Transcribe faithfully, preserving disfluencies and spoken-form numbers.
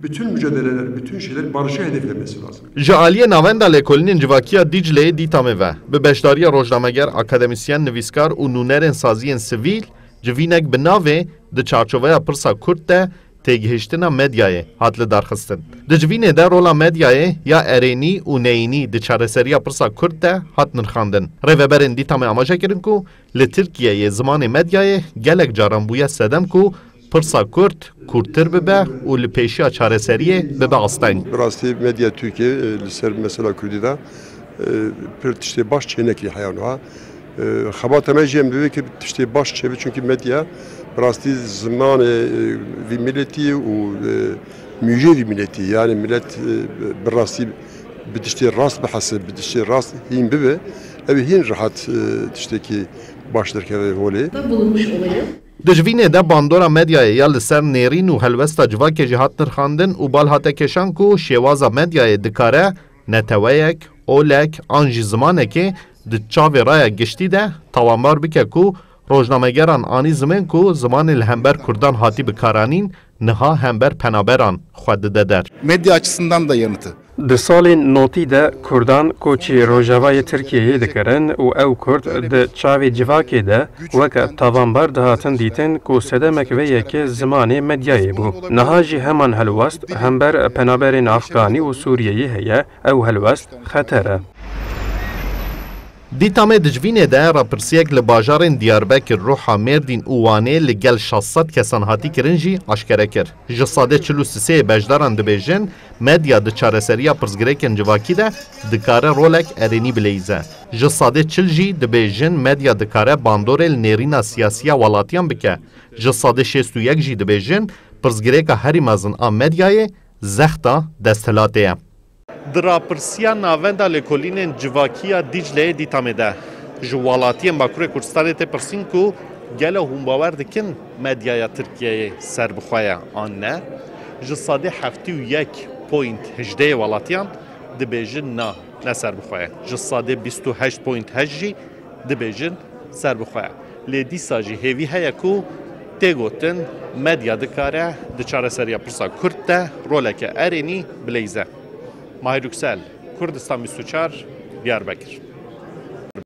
Bütün mücadeleler, bütün şeyler barışı hedeflemesi lazım. Ji aliyê Navenda Lêkolînên Civakî ya Dîcleyê Dîtamê ve, bi beşdariya rojnameger, akademisyen, nivîskar û nûnerên saziyên sivîl, civînek bi navê Di çarçoveya pirsa Kurd de têgihiştina medyayê hat lidarxistin. Di civînê de rola medyayê ya erênî û neyînî di çareseriya pirsa Kurd de hat nirxandin. Rêveberên Dîtamê amaje kirin ku li Tirkiyeyê zimanê medyayê gelek caran bûye sedem ku pirsa Kurd kûrtir bibe û li pêşiya çareseriyê bibe asteng. Bi rastî medya Tirkiyê, e, li ser mesela Kurdî de, e, pir tiştê baş çênekirî heya niha. E, xebata me jî em divê ke tiştê baş çêbe, çunkî medya bi rastî zimanê, e, vî miletî û, e, mûjê vî miletî, yani milet, e, bi rastî bi tiştê rast bihese, bi tiştê rast hîn bibe, ew ê hîn rehet, e, tiştekî baş derkeve holê. Da bulunmuş olayı. Di civînê de bandora medyayê ya li ser nêrîn û helwesta civakê jî hat nirxandin û bal hate kêşan ku şêwaza medyayê dikare neteweyek, olek an jî zimanekê di çavê raya giştî de tawanbar bike ku rojnamegeran anî zimên ku zimanê li hember kurdan hatî bikaranîn, niha hember penaberan xwe dide der. Medya açısından da yanıtı. Di salên notî de kurdan koçî rojavayê Tirkiyeyê dikirin û ew kurd di çavê civakê de weke tavanbar dihatin dîtin ku sedemek vê yekê zimanê medyayê bû. Niha jî heman helwest hember penaberên Afganî û Sûriyeyê heye, ew helwest xeter e. Dîtamê di civînê de rapirsiyek li bajarên Diyarbekir, Ruha, Mêrdîn û Wanê li gel şeş sed kesan hatî kirin jî aşkere kir. Ji sedê çil û sisê yê beşdaran dibêjin, medya di çareseriya pirsgirêkên civakî de dikare rolek erênî bileyze. Ji sedê çil jî dibêjin, medya dikare bandorê li nêrîna siyasiya welatiyan bike. Ji sedê şêst û yek jî dibêjin, pirsgirêka herî mezin a medyayê zexta desthilatê ye. Di rapirsiya Navenda Lêkolînên Civakî ya Dîcleyê Dîtamê de ji welatiyên Bakurê Kurdistanê tê pirsîn ku gelo hûn bawer dikin medyaya Tirkiyeyê serbixwe ye an ne? Ji sedê heftê û yek point hejdeh yê welatiyan dibêjin na, ne serbixwe ye. Ji sedê bîst û heşt point heşt jî dibêjin serbixwe ye. Lê dîsa jî hêvî heye ku tê gotin medya dikare di çareseriya pirsa Kurd de roleke erênî bileyze. Mahir Yüksel, Kurdistan bîst û çar, Diyarbekir.